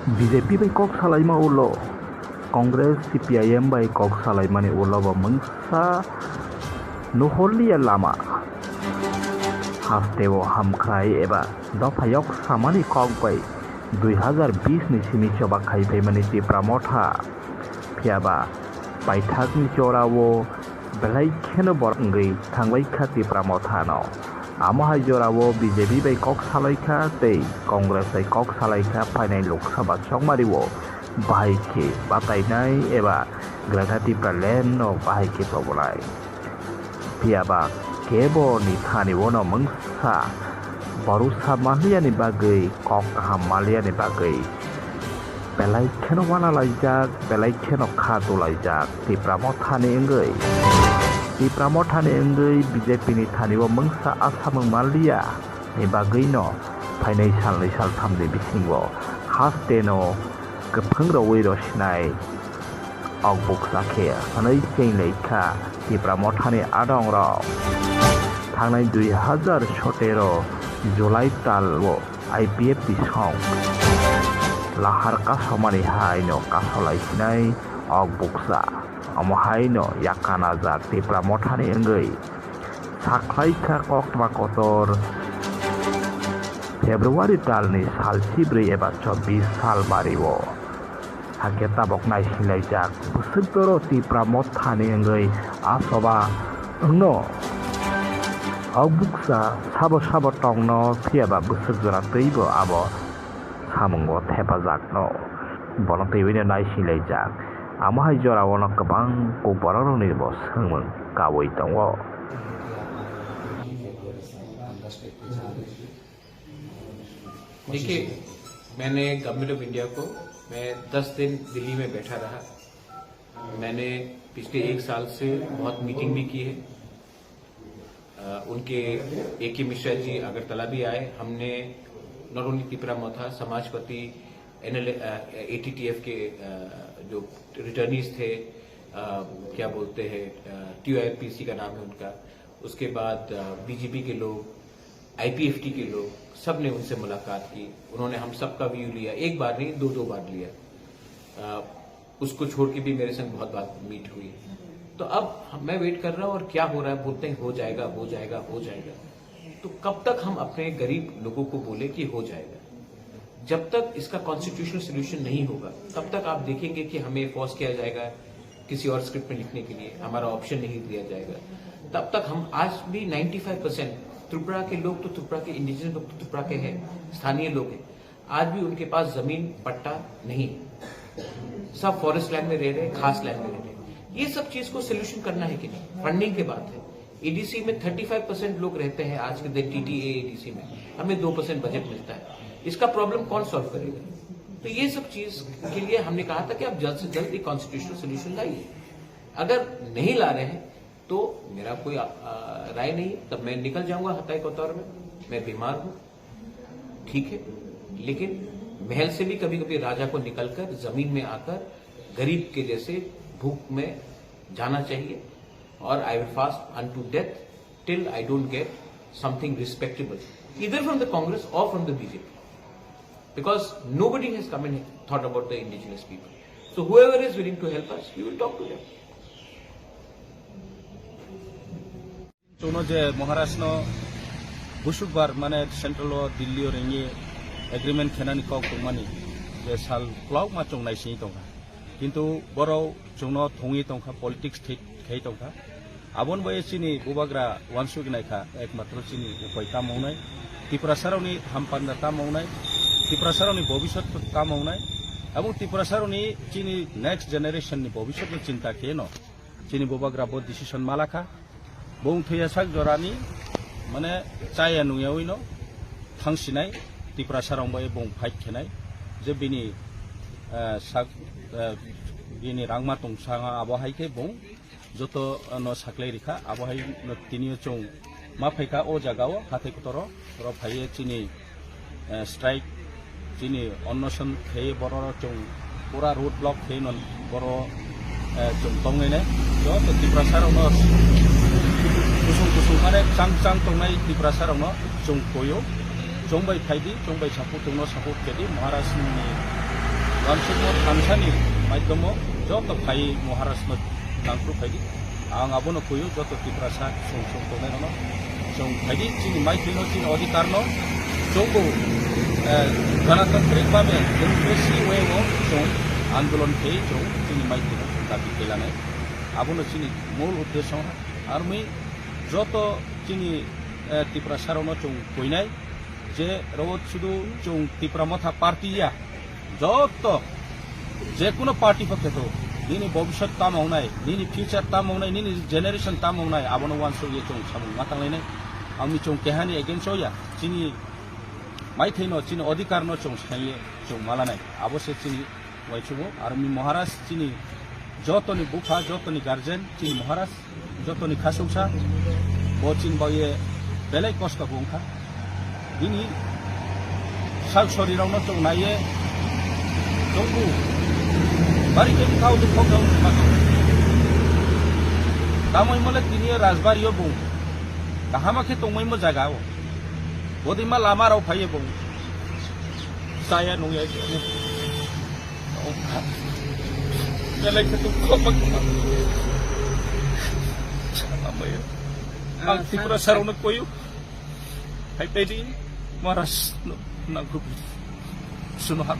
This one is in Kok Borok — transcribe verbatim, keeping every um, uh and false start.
B J P bai kok salaima ulo, Congress, C P I M bai kok salaimani ulo bo mungsa nuhorliya lama. Hasteo hamkhrai eba dophayok samani kok bai dui hazar bis ni simi choba khai phaimani Tipra Motha. Phiyaba paithakni jorao belai kheno borok wngwi thangbai kha Tipra Mothano. Amo hai jorao B J P bai kok salai kha tei Congress bai kok salai kha phainai Lok Sabha chongmario bahai khe batainai eba Greater Tipraland no bahai khe tobonai. Phiyaba kebo ni thani bono mungsa borusa manliyani bagwi, kok kaham manliyani bagwi belai kheno wana laijak, belai kheno kha dulaijak Tipra Mothani wngwi. Tipra Mothani wngwi B J P ni thani o mungsa asamung manliya ni bagwino phainai salnwi salthamni bisingo hasteno kwphang rwui rw sinai. Ok buksa khe hwnwi cheng lai kha Tipra Mothani adongrok. Thangnai dui hazar sotero July talo I P F T song lahar kasomani haino kasolai sinai ok buksa. Omo haino yakanajak Tipra Mothani wngwi sakhlai kha koktma kotor February talni sal sibrwi eba chobbish sal bario. Hakhe tabok naisinlaijak bwswk doro Tipra Mothani wngwi asoba wngno. Ok buksa sabo sabo tongno, phiyaba bwswk jora twibo abo samungo thepajakno. Bono twiwino naisinlaijak. Amo hai jorao no kwbang kok borok rokni bo swngmung kaui tongo. देखिए, मैंने government of India को, मैं दस दिन दिल्ली में बैठा रहा। मैंने पिछले एक साल से बहुत मीटिंग भी की है। अ, उनके ए के मिश्रा जी अगरतला भी आए। हमने not only तिपरा मोथा, समाजपति, एनएल, अ, एटीटीएफ के, अ, जो रिटर्नीज थे, अ, क्या बोलते हैं, अ, टीओआईपीसी का नाम है उनका, उसके बाद, अ, बीजेपी के लोग, आईपीएफटी के लोग, सब ने उनसे मुलाकात की। उन्होंने हम सबका व्यू लिया, एक बार नहीं, दो दो बार लिया। अ, उसको छोड़ के भी मेरे संग बहुत बार मीट हुई। तो अब हम, मैं वेट कर रहा हूँ और क्या हो रहा है, बोलते हैं हो जाएगा, हो जाएगा, हो जाएगा। तो कब तक हम अपने गरीब लोगों को बोले कि हो जाएगा? जब तक इसका कॉन्स्टिट्यूशनल सॉल्यूशन नहीं होगा, तब तक आप देखेंगे कि हमें फोर्स किया जाएगा किसी और स्क्रिप्ट में लिखने के लिए, हमारा ऑप्शन नहीं दिया जाएगा। तब तक हम आज भी नाइंटी फ़ाइव परसेंट त्रिपुरा के लोग तो त्रिपुरा के, इंडिजिनस लोग तो त्रिपुरा के हैं, स्थानीय लोग हैं, आज भी उनके पास जमीन पट्टा नहीं है, सब फॉरेस्ट लैंड में रह रहे हैं, खास लैंड में रह रहे हैं। ये सब चीज को सोल्यूशन करना है कि नहीं, फंडिंग की बात है। ईडीसी में थर्टी फ़ाइव परसेंट लोग रहते हैं आज के दिन टीटीए ईडीसी में, हमें दो परसेंट बजट मिलता है, इसका प्रॉब्लम कौन सॉल्व करेगा? तो ये सब चीज के लिए हमने कहा था कि आप जल्द से जल्द एक कॉन्स्टिट्यूशनल सॉल्यूशन लाइए। अगर नहीं ला रहे हैं तो मेरा कोई, आ, आ, राय नहीं है, तब मैं निकल जाऊंगा हताई कोतवार में। मैं बीमार हूँ, ठीक है, लेकिन महल से भी कभी कभी राजा को निकलकर जमीन में आकर गरीब के जैसे भूख में जाना चाहिए। और I will fast unto death till I don't get something respectable, either from the Congress or from the B J P, because nobody has come and thought about the indigenous people. So whoever is willing to help us, we will talk to them. Chwngno je Maharashtra no busukbar mane central o Delhi o ringwi agreement khenani kok tongmani je sal kwlawkma chwng naisingwi tongkha. Kintu borok chwngno thwngwi tongkha, politics thwi khai tongkha. Aboni bai chini bubagra uansuk naikha, ekmatro chini upai tamo wngnai, Tiprasarokni hampanda tamo wngnai, Tiprasarokni bobiswt tamo wngnai, aboni Tiprasarokni chini next generation ni bobiswt no chinta kheno chini bubagra bo decision malakha. Bung thwiya sak jorani, mane, chaya nungyawi no thangsinai, Tiprasarok bai bung fight khenai, je bini, eh, sak, eh, bini rangma tong sanga abo hai khe bung joto, eh, no saklai rikha, abo hai no tini o chwng ma phaikha o jaga o hathai kotor o, oro phaiye chini eh, strike, chini onnoson khe borok chwng pura road block khe non borok, eh, chwng tongnai nai. Joto Tiprasa rokno kusung kusung mane chang chang tongnai Tiprasa rokno chwng koyo. Chwng bai phaidi, chwng bai support, chwngno support khedi Maharaj ni, Wansukma thansani maidhomo joto phai Maharashtra nangkru phaidi. Ang abono kuyu joto Tiprasa song song tongnai rano. Song phaidi chini maithino chini odhikar no chongbo, eh, ganatantrik babe democracy way o chong andolon khe chong chini maithino dabi kailanai. Abono chini mul uddesho ha. Armi joto chini, eh, Tiprasa rano chong koinai je ro sudu chong Tipra Motha party ya. Joto, je kuno party pokhe to, nini bobisot tamo wngnai, nini future tamo wngnai, nini generation tamo wngnai, abono wansuk ye chwng samung ma tanglainai. Amni chwng kehani against o ya, chini maithaino, chini odhikarno chwng saiye chwng malanai. Abo se chini waithugo, armi Maharaj chini jotoni bupha, jotoni guardian, chini Maharaj. Jotoni khasuksa, bo chini bagwi belai kosto bo wngkha. Bini sak sorirokno chwng naiye chwngbo bari khe bwkha o dukho khe wngkha. Tamo himole tini rajbari o bo kahama khe tongmaimo jaga o. Bodima lama rok phaiye bo chaya nungya. Belai khe dukho ma khe ma. Amai. Ang Tiprasa rokno koyu. Hai pedi Maharaj no nangkuk. Suno hak.